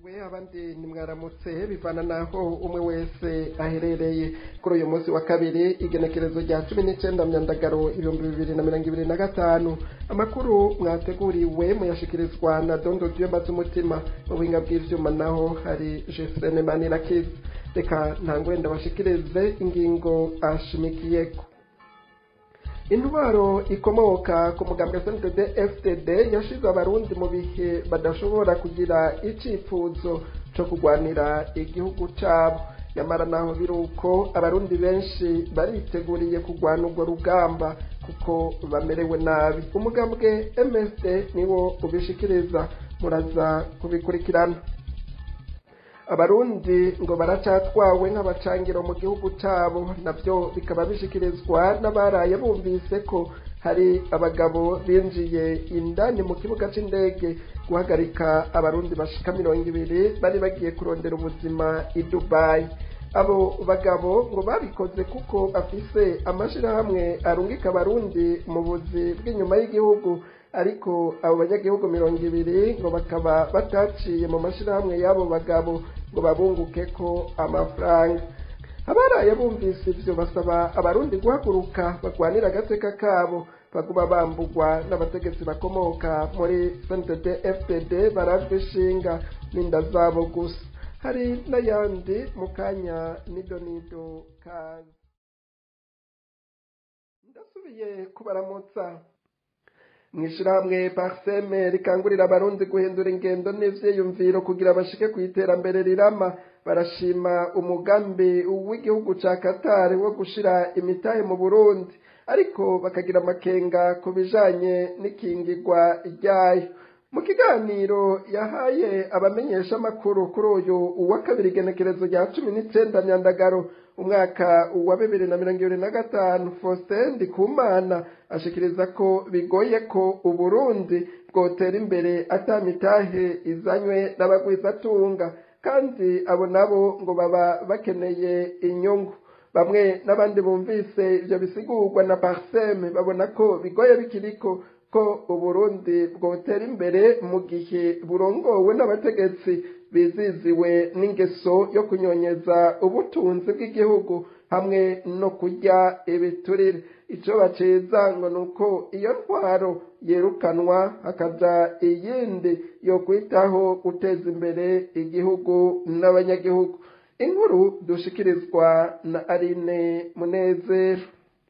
Mwiriwe, abandi nimwaramutse, bivana naho umwe wese aherereye. Kuri uyu munsi wa kabiri, igenekerezo rya 19 Myandagaro 2025, amakuru mwateguriwe muyashikirizwa na Dondo Dieu Umutima. Mu buhinga bw'ivyuma naho hari Jefrene Manirakiza. Reka ntangwe ndabashikirize ingingo ashimikiyeko. Intwaro ikomoka ku mugambwe CNDD FDD yashize Abarundi mu bihe badashobora kugira icifuzo co kugwanira igihugu cabo. Nyamara naho biruko, Abarundi benshi bariteguriye kugwana urwo rugamba kuko bamerewe nabi. Umugambwe MSD niwo ubishikiriza, muraza kubikurikirana. Abarundi ngo baracatwawe nk'abacangiro mu gihugu cabo, navyo bikaba bishikirizwa n'abaraye bumvise ko hari abagabo binjiye indani mu kibuga c'indege guhagarika Abarundi bashika 20 bari bagiye kurondera ubuzima i Dubai. Abo bagabo ngo babikoze kuko bafise amashirahamwe arungika Abarundi mu buzi bw'inyuma y'igihugu, ariko abo banyagihugu 20 ngo bakaba bataciye mu mashirahamwe y'abo bagabo ngo babungukeko amafaranga. Abaraye bumvise ivyo basaba Abarundi guhaguruka bagwanira agateka kabo baguma bambugwa n'abategetsi bakomoka muri CNDD FDD barazwi ishinga n'inda zabo gusa. Hari n'ayandi mu kanya, nido nido kazi. Ndasubiye kubaramutsa. Mw'ishirahamwe Parseme rikangurira Abarundi guhindura ingendo n'ivyiyumviro kugira bashike ku iterambere rirama, barashima umugambi w'igihugu ca Qatar wo gushira imitahe mu Burundi, ariko bakagira amakenga ku bijanye n'ikingirwa ryayo. Mu kiganiro yahaye abamenyeshamakuru kuri uyu wa kabiri, igenekerezo rya 19 Myandagaro umwaka wa 2025, Faustin Ndikumana ashikiriza ko bigoye ko Uburundi bwotera imbere ata mitahe izanywe n'abagwizatunga, kandi abo nabo ngo baba bakeneye inyungu. Bamwe n'abandi bumvise ivyo bisigurwa na Parseme babona ko bigoye bikiriko ko Uburundi bwotera imbere mu gihe burongowe n'abategetsi biziziwe n'ingeso yo kunyonyeza ubutunzi bw'igihugu hamwe no kurya ibiturire. Ico baciza ngo nuko iyo ntwaro yirukanwa, hakaja iyindi yo kwitaho guteza imbere igihugu n'abanyagihugu. Inkuru dushikirizwa na Aline Munezero.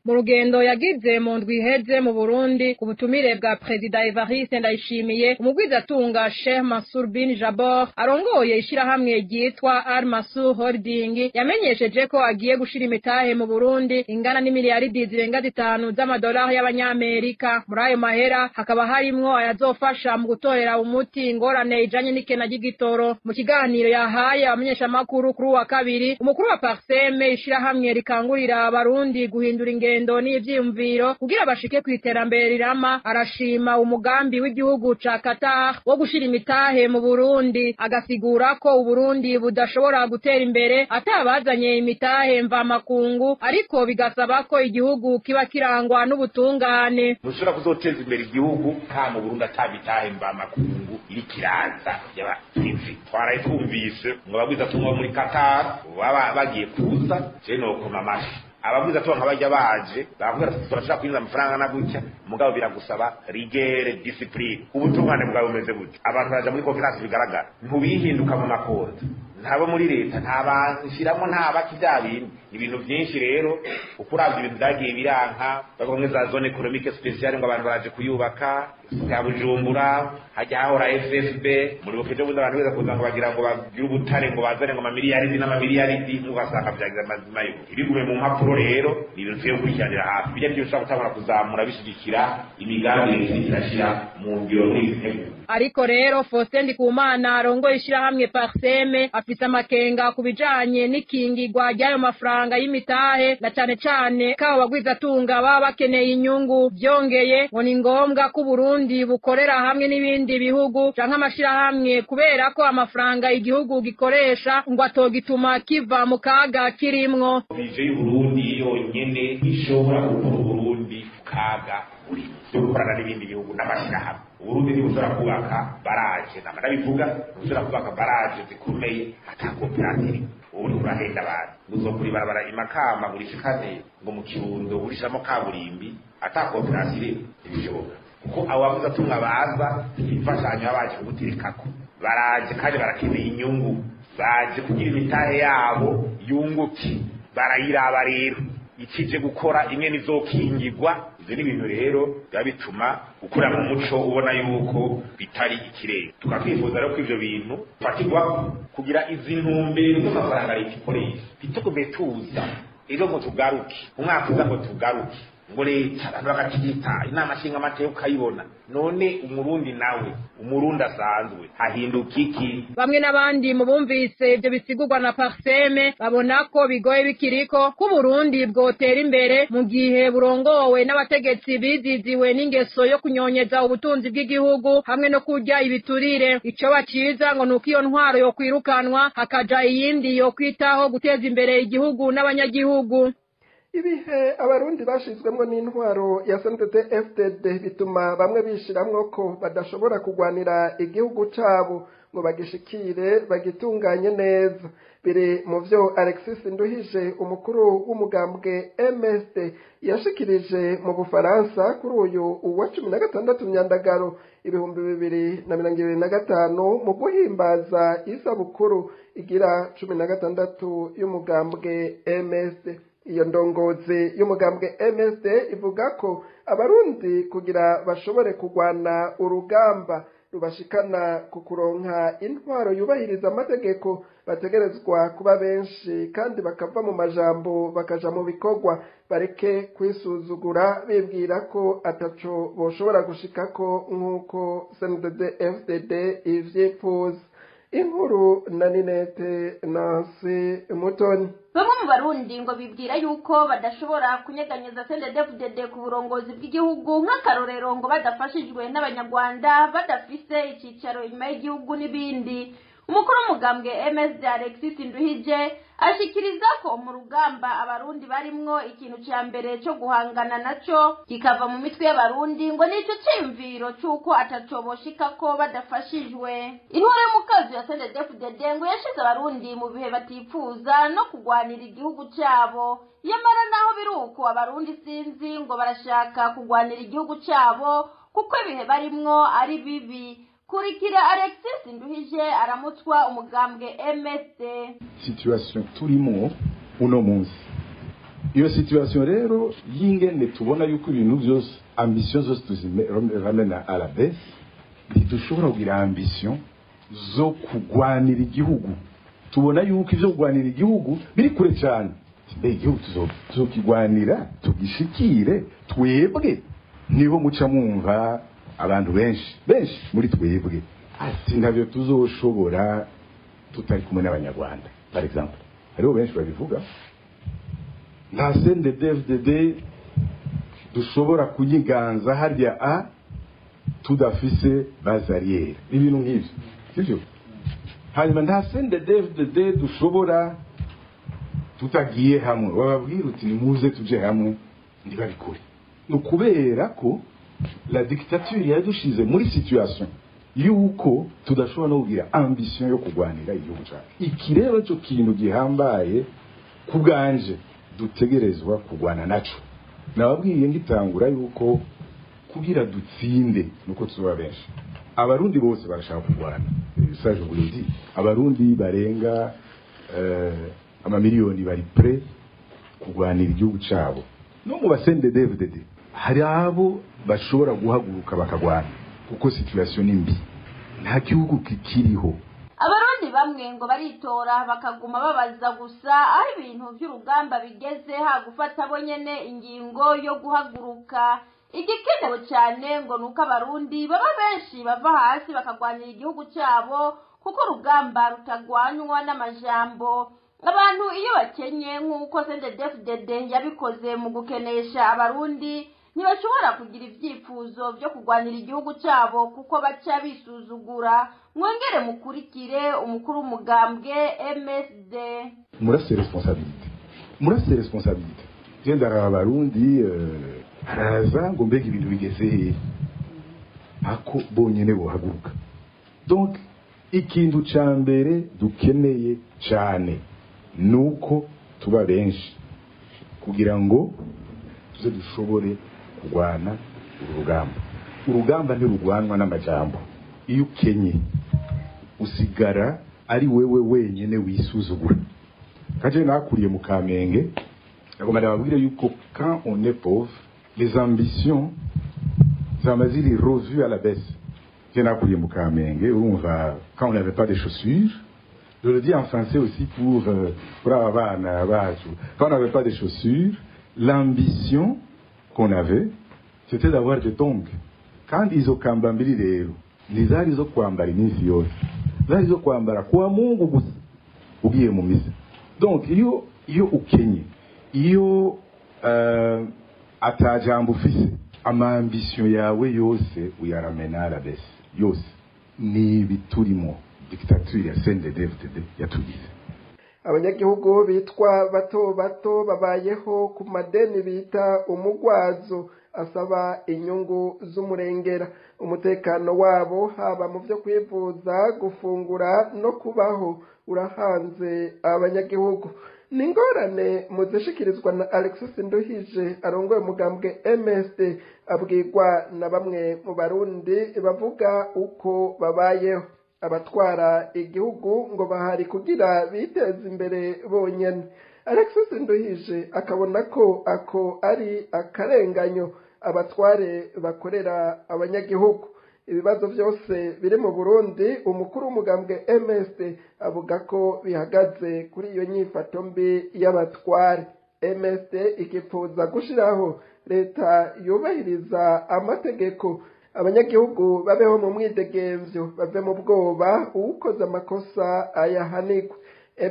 Mu rugendo yagize mu ndwi iheze mu Burundi ku butumire bwa Perezida Evariste Ndayishimiye, umugwizatunga Sheikh Mansour bin Jabor arongoye ishirahamwe ryitwa Al Mansour Holding yamenyesheje ko agiye gushira imitahe mu Burundi ingana n'imiliyaridi zirenga 5 z'amadolari y'Abanyamerika. Muri ayo mahera hakaba harimwo ayazofasha mu gutorera umuti ingorane ijanye n'ikena ry'igitoro. Mu kiganiro yahaye abamenyeshamakuru kuri uwa kabiri, umukuru wa Parseme, ishirahamwe rikangurira Abarundi guhindura ingendo n'ivyiyumviro kugira bashike ku iterambere rirama, arashima umugambi w'igihugu ca Qatar wo gushira imitahe mu Burundi, agasigura ko Uburundi budashobora gutera imbere atabazanye imitahe mvamakungu, ariko bigasaba ko igihugu kiba kirangwa n'ubutungane. Ntushobora kuzoteza imbere igihugu nta mu Burundi ata mitahe mvamakungu iri kiraza y'abasinzi. Twaraye twumvise ngo abagwizatunga bo muri Qatar baba bagiye kuza. Je nokoma amashi abagwiza tuba nk'abajya baje bakubwira ati turashaka kwinjiza amafaranga na gutya, mugabo biragusaba rigueur, discipline. Ubutungane bwawe bumeze gutya, abantu baraja muri confiance, bigaragara ntubihinduka mu makonti, ntabo muri leta, nta banshiramo, nta baki, bya bindi, ibintu byinshi. Rero uko uravye ibintu vyagiye biranka, bavuga za zone économique spéciale ngo abantu baraje kuyubaka ya Bujumbura, hajya hahora FFB muri bukeje bundi, abantu beza kuza ngo bagira ngo bagire ubutare, ngo bazane ngo amamiliyaridi n'amamiliyaridi, ugasanga vyagize amazima yo ibigume mu mpapuro. Rero ni ibintu tugiye gukurikiranira hafi, bijya byo bishobora gutangura kuzamura bishigikira imigambi leta irashira mu ngiro muri izi nteguro. Ariko rero Faustin Ndikumana arongoye ishirahamwe Parseme afise amakenga ku bijanye n'ikingirwa ry'ayo mafaranga y'imitahe, na cane cane kabo bagwizatunga baba bakeneye inyungu. Vyongeye ngo ni ngombwa ko Uburundi bukorera hamwe n'ibindi bihugu canke amashirahamwe, kubera ko amafaranga igihugu gikoresha ngo atogituma kiva mu kaga kirimwo. Budget y'Uburundi yonyene ishobora gukura Uburundi mu kaga burimo, yo gukorana n'ibindi bihugu n'amashirahamwe. Uburundi ntibushobora kubaka baraje, nama ndabivuga, ntibushobora kubaka baraje zikomeye ata koperative. Ubu urahenda abantu uzokura ibarabara imakamba ngo urishikane ngo mu Kirundo urishamo kaburimbi ata koperative, ntibishoboka, kuko abo bavuze tumwe baza imfashanyo baje kuguterekako, baraje kandi barakeneye inyungu, baje kugira imitahe yabo yunguke, barayiraba rero ikije gukora imwe nizokingirwa. Ivyo ni ibintu rero biba bituma ukura mu muco ubona yuko bitari ikirere. Tukakwifuza rero ko ivyo bintu fatirwa kugira izi ntumbero z'amafaranga leta ikoresha, ntitugume tuza ejo ngo tugaruke, umwaka uza ngo tugaruke ngo leta abantu bagatigita inama nshingamateka ukayibona. None umurundi nawe, umurundi asanzwe ahinduka iki? Bamwe n'abandi mu bumvise ibyo bisigurwa na Parseme babona ko bigoye bikiriko ko Burundi bwotera imbere mu gihe burongowe n'abategetsi biziziwe n'ingeso yo kunyonyeza ubutunzi bw'igihugu hamwe no kurya ibiturire. Ico baciza ngo nuko iyo ntwaro yo kwirukanwa hakaja iyindi yo kwitaho guteza imbere igihugu n'abanyagihugu. Ibihe abarundi bashizwemwo n'intwaro ya CNDD-FDD bituma bamwe bishiramwo ko badashobora kugwanira igihugu cabo ngo bagishikire bagitunganye neza. Biri mu vyo Alexis Nduhije, umukuru w'umugambwe MSD, yashikirije mu Bufaransa kuri uyu wa 16 Myandagaro 2025 mu guhimbaza isabukuru igira 16 y'umugambwe MSD. Iyo ndongozi y'umugambwe MSD ivuga ko abarundi kugira bashobore kugwana urugamba rubashikana ku kuronka intwaro yubahiriza amategeko bategerezwa kuba benshi kandi bakava mu majambo bakaja mu bikorwa, bareke kwisuzugura bibwira ko ataco boshobora gushikako nk'uko CNDD-FDD ivyifuza. Inkuru na Ninete Nancy Mutoni. Bamwe mu barundi ngo bibwira yuko badashobora kunyeganyeza CNDD-FDD ku burongozi bw'igihugu, nk'akarorero ngo badafashijwe n'abanyarwanda, badafise icicaro inyuma y'igihugu n'ibindi. Umukuru w'umugambwe MSD Alexis Nduhije ashikiriza ko mu rugamba abarundi barimwo ikintu ca mbere co guhangana naco kikava mu mitwe y'abarundi, ngo nico ciyumviro c'uko ataco boshikako badafashijwe. Intwaro y'umukazi ya CNDD-FDD ngo yashize abarundi mu bihe batipfuza no kugwanira igihugu cabo. Yamara naho biri uko, abarundi sinzi ngo barashaka kugwanira igihugu cabo kuko ibihe barimwo ari bibi. Kurikira Alexis Nduhije aramutswa umugambwe MSD. Situation turimo uno munsi, iyo situation rero y'ingene tubona yuko ibintu byose, ambition zose tuziramena à la baisse, ntidushobora kugira ambition zo kugwanira igihugu. Tubona yuko ivyo kugwanira igihugu biri kure cyane. Mbe igihugu tuzokigwanira tugishikire twebwe? Niho muca mwumva abantu benshi benshi muri twebwe ati ntabyo tuzoshobora tutari kumwe n'abanyarwanda, par exemple. Hariho benshi babivuga, nta CNDD-FDD dushobora kunyiganza harya a tudafise base arrière, ibintu nk'ivyo, sivyo? Hanyuma nta CNDD-FDD dushobora tutagiye hamwe. Bababwira uti nimuze tuje hamwe, ntibabikore. Ni ukubera ko la dictature yadushize muri situation yuko tudashobora no kugira ambition yo kugwanira igihugu cyacu. Iki rero cyo kintu gihambaye ku bwanje dutegerezwa kugwana naco. Nababwiye ngitangura yuko kugira dutsinde nuko tuzoba benshi. Abarundi bose barashaka kugwana, ça je vous le dis. Abarundi barenga amamiliyoni bari prêts kugwanira igihugu cabo. No mu ba CNDD-FDD hari abo bashobora guhaguruka bakagwana, kuko situation ni mbi, nta gihugu kikiriho. Abarundi bamwe ngo baritora bakaguma babaza gusa aho ibintu by'urugamba bigeze, ha gufata bo nyene ingingo yo guhaguruka. Igikenewe cyane ngo nuko abarundi baba benshi bava hasi bakagwanira igihugu cyabo, kuko urugamba rutagwanywa n'amajambo. Abantu iyo bakenye nk'uko CNDD-FDD yabikoze mu gukenesha abarundi, ntibashobora kugira ibyifuzo byo kurwanira igihugu cyabo kuko baca bisuzugura. Mwongere mukurikire umukuru w'umugambwe MSD. Murafise responsabilité, murafise responsabilité. Je ndaraba abarundi, araza ngo mbega ibintu bigeze hehe? Ako bonyene bohaguruka. Donc ikintu ca mbere dukeneye cane nuko tuba benshi kugira ngo tuze dushobore kurwana urugamba. Urugamba ntirugwanwa n'amajambo. Iyo ukenye usigara ari wewe wenyene wisuzugura. Kaje nakuriye mu Kamenge, agomba ndababwire yuko quand on est pauvre, les ambitions zama ziri revues à la baisse. Je nakuriye mu Kamenge, urumva, quand on n'avait pas de chaussures, je le dis en français aussi pour aba bana bacu, quand on n'avait pas de chaussures, l'ambition qu'on avait, c'était d'avoir des tongs. Kandi izo kambambiri rero ntizari zo kwambara iminsi yose, zari zo kwambara kuwa Mungu gusa ugiye mu misa. Donc iyo ukenye, iyo atajambo ufise, ama ambition yawe yose uyaramena à la baisse yose. Ni ibiturimo dictature ya CNDD-FDD yatugize. Abanyagihugu bitwa bato bato babayeho ku madeni bita umugwazo asaba inyungu z'umurengera. Umutekano wabo haba mu byo kwivuza, gufungura no kubaho urahanze abanyagihugu. Ni ingorane muzishikirizwa na Alexis Nduhije arongoye umugambwe MSD, abwirwa na bamwe mu Barundi bavuga uko babayeho. Abatwara igihugu ngo bahari kugira biteze imbere bonyene. Alexis Nduhije akabona ko ako ari akarenganyo abatware bakorera abanyagihugu. Ibibazo byose biri mu Burundi, umukuru w'umugambwe MSD avuga ko bihagaze kuri iyo nyifato mbi y'abatware. MSD ikifuza gushiraho leta yubahiriza amategeko, abanyagihugu babeho mu mwidegemvyo, bave mu bwoba, uwukoze amakosa ayahanirwe.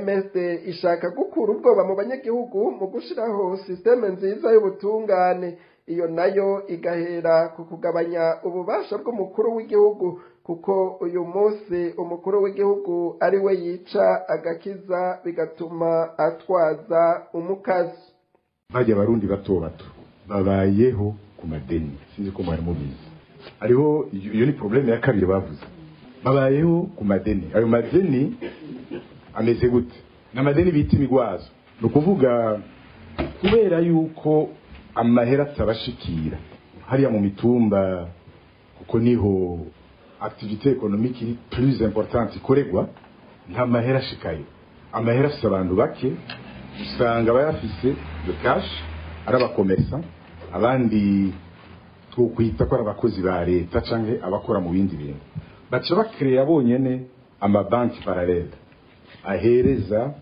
MSD ishaka gukura ubwoba mu banyagihugu mu gushiraho systeme nziza y'ubutungane, iyo nayo igahera ku kugabanya ububasha bw'umukuru w'igihugu, kuko uyu munsi umukuru w'igihugu ari we yica agakiza bigatuma atwaza umukazi. Bajya Abarundi bato bato babayeho ku madeni, sinzi ko mwari mubizi. Hariho iyo ni problème ya kabiri bavuze, babayeho ku madeni. Ayo madeni ameze gute? Ni amadeni bita imigwazo. Ni ukuvuga kubera yuko amahera atabashikira hariya mu mitumba, kuko niho activité économique iri plus importante ikoregwa, nta mahera ashikayo. Amahera afise abantu bake, usanga bayafise le cash ari abakomersa, abandi twokwita ko ari abakozi ba leta canke abakora mu bindi bintu. Baca bakereya bonyene amabanki parallèle ahereza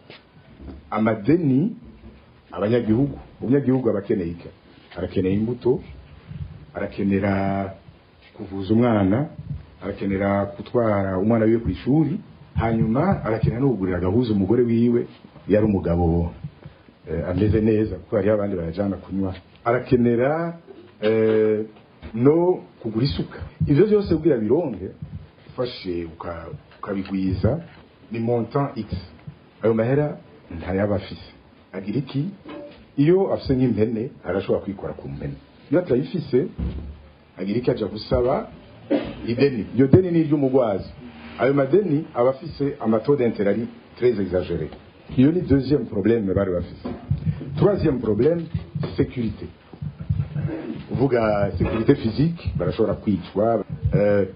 amadeni abanyagihugu. Umunyagihugu aba akeneye iki? Arakeneye imbuto, arakenera kuvuza umwana, arakenera gutwara umwana wiwe ku ishuri, hanyuma arakenera no kugurira agahuza umugore wiwe yari umugabo ameze neza, kuko hariho abandi bayajana kunywa. Arakenera no kugura isuka. Ivyo vyose kugira bironke, ufashe ukabigwiza ni montant X. Ayo mahera ntayaba afise. Agira iki? Iyo afise nk'impene arashobora kwikora ku mpene. Iyo atayifise agira iki? Aja gusaba ideni. Iyo deni ni iry'umugwazi. Ayo madeni aba afise ama taux d'intérêt ari très exagéré. Iyo ni deuxième problème bari bafise. Troisième problème, sécurité. Uvuga sécurité physique, barashobora kwicwa,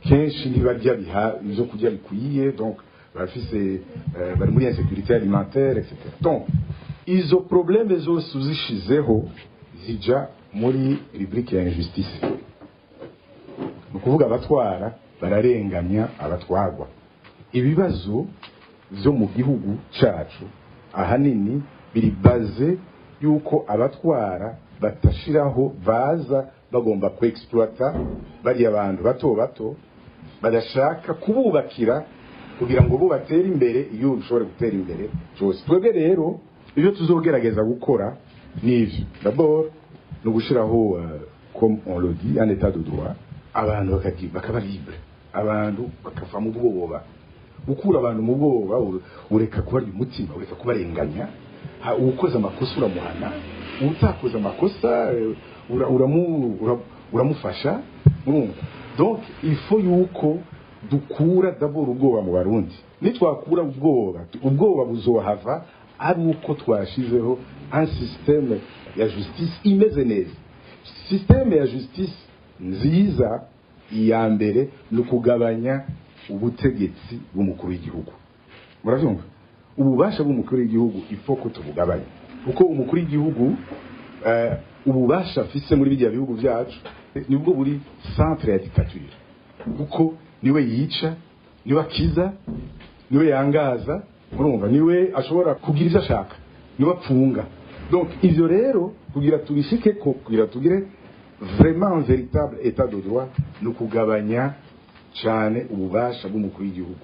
kenshi ntibarya biha ivyo kurya bikwiye, donc barafise bari muri insécurité alimentaire, etc. Donc izo problème zose uzishizeho zija muri rubrique ya injustice. Ni ukuvuga abatwara bararenganya abatwagwa. Ibibazo vyo mu gihugu cacu ahanini biri basé yuko abatwara batashiraho, baza bagomba ku exploiter bariya bantu bato bato, badashaka kububakira kugira ngo bo batere imbere, iyo ushobore gutera imbere cyose. Twebwe rero ibyo tuzogerageza gukora nivyo: d'abord ni ugushiraho, comme on le dit, un état de droit, abantu bakaba libre, abantu bakava mu bwoba. Gukura abantu mu bwoba, ureka kubarya umutima, ureka kubarenganya. Uwukoze amakosa uramuhana, utakoze amakosa uramufasha. Urumva? Donc il faut yuko dukura d'abord ubwoba mu Barundi. Nitwakura ubwoba buzohava ari uko twashizeho un système ya justice imeze neza. Système ya justice nziza, iya mbere ni ukugabanya ubutegetsi bw'umukuru w'igihugu. Muravyumva, ububasha bw'umukuru w'igihugu ifo ko tubugabanya, kuko umukuru w'igihugu ububasha afise muri bijya bihugu byacu nibwo buri centre ya dictature, kuko niwe yica, niwe akiza, niwe yangaza, murumva, niwe ashobora kugira ivyo ashaka, niwe apfunga. Donc ivyo rero kugira tubishike ko, kugira tugire vraiment un véritable état de droit, ni ukugabanya cyane ububasha bw'umukuru w'igihugu.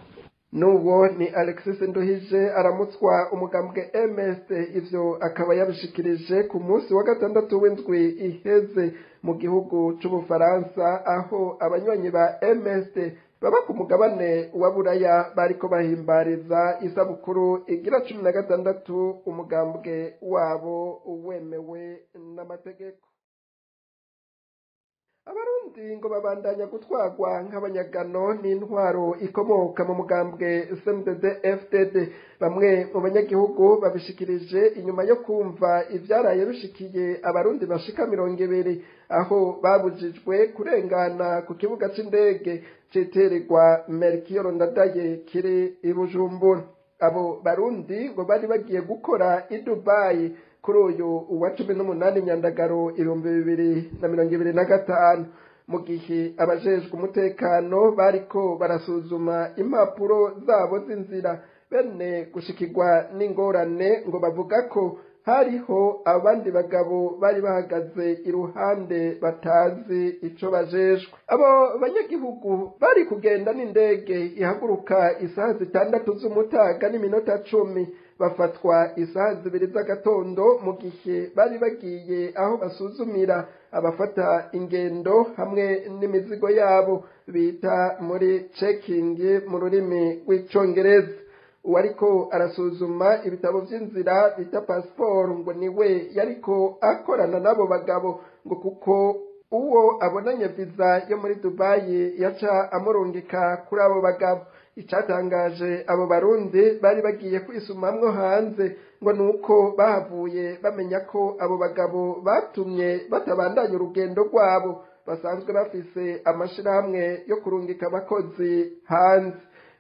N'ubwo ni Alexis Nduhije aramutswa umugambwe MSD, ivyo akaba yabishikirije ku munsi wa gatandatu w'indwi iheze mu gihugu c'Ubufaransa, aho abanywanyi ba MSD baba ku mugabane wa Buraya bariko bahimbariza isabukuru igira 16 umugambwe wabo wemewe n'amategeko. Abarundi ngo babandanya gutwagwa nk'abanyagano n'intwaro ikomoka mu mugambwe CNDD FDD. Bamwe mu banyagihugu babishikirije inyuma yo kumva ivyaraye bishikiye abarundi bashika 20, aho babujijwe kurengana ku kibuga c'indege citirirwa Melchior Ndadaye kiri i Bujumbura. Abo barundi ngo bari bagiye gukora i Dubai kuri uyu wa 18 Nyandagaro 2025, mu gihe abajejwe umutekano bariko barasuzuma impapuro zabo z'inzira, bene gushikirwa n'ingorane ngo bavuga ko hariho abandi bagabo bari bahagaze iruhande batazi ico bajejwe. Abo banyagihugu bari kugenda n'indege ihaguruka isaha 6 z'umutaga n'iminota 10, bafatwa isaha 2 z'agatondo mu gihe bari bagiye aho basuzumira abafata ingendo hamwe n'imizigo yabo bita muri checking mu rurimi rw'icongereza. Uwariko arasuzuma ibitabo vy'inzira bita passport ngo niwe yariko akorana n'abo bagabo, ngo kuko uwo abonanye visa yo muri Dubai yaca amurungika kuri abo bagabo. Icatangaje abo barundi bari bagiye kwisumamwo hanze ngo nuko bahavuye bamenya ko abo bagabo batumye batabandanya urugendo rwabo, basanzwe bafise amashirahamwe yo kurungika abakozi hanze.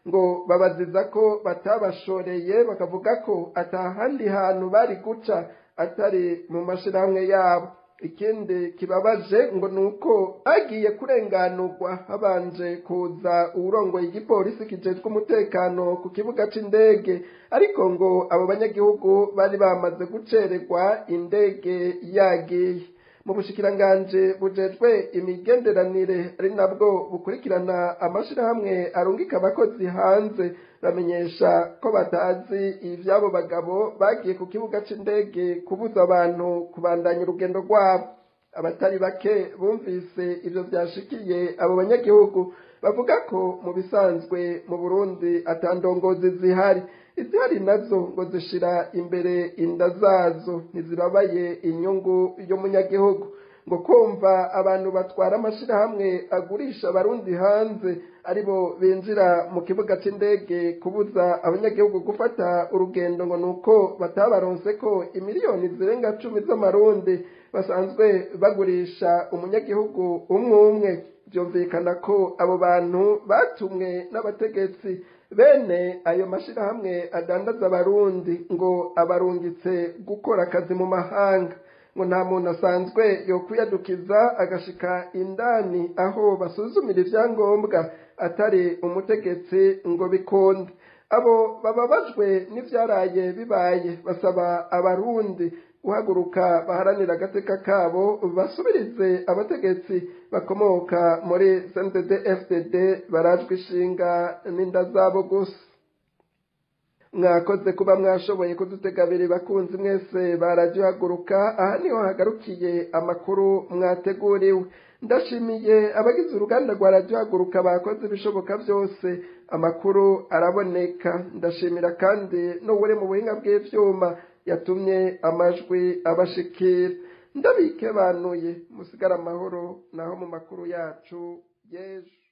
Ngo babaziza ko batabashoreye, bakavuga ko atahandi hantu bari guca atari mu mashirahamwe yabo. Ikindi kibabaje ngo nuko bagiye kurenganurwa habanje kuza uwurongoye igipolisi kijejwe umutekano ku kibuga c'indege, ariko ngo abo banyagihugu bari bamaze gucererwa indege yagiye. Mu bushikiranganje bujejwe imigenderanire ari nabwo bukurikirana amashirahamwe arungika abakozi hanze, bamenyesha ko batazi ivy'abo bagabo bagiye ku kibuga c'indege kubuza abantu kubandanya urugendo rwabo. Abatari bake bumvise ivyo vyashikiye abo banyagihugu bavuga ko mu bisanzwe mu Burundi atandongozi zihari, izihari nazo ngo zishira imbere inda zazo, ntizibabaye inyungu y'umunyagihugu. Ngo kumva abantu batwara amashirahamwe agurisha abarundi hanze aribo binjira mu kibuga c'indege kubuza abanyagihugu gufata urugendo, ngo nuko batabaronse ko imiliyoni zirenga 10 z'amarundi basanzwe bagurisha umunyagihugu umwe umwe. Vyumvikana ko abo bantu batumwe n'abategetsi bene ayo mashirahamwe adandaza abarundi ngo abarungitse gukora akazi mu mahanga. Ngo nta muntu asanzwe yo kwiyadukiza agashika indani aho basuzumira ivyangombwa atari umutegetsi ngo bikunde. Abo bababajwe n'ivyaraye bibaye basaba abarundi guhaguruka baharanira agateka kabo, basubirize abategetsi bakomoka muri CNDD FDD barajwe ishinga n'inda zabo gusa. Mwakoze kuba mwashoboye kudutega abiri bakunzi mwese ba Radio Haguruka. Aha niho hagarukiye amakuru mwateguriwe. Ndashimiye abagize uruganda rwa Radio Haguruka bakoze ibishoboka byose amakuru araboneka. Ndashimira kandi n'uwuri mu buhinga bw'ivyuma yatumye amajwi abashikira. Ndabike banuye musigara amahoro naho mu makuru yacu y'ejo.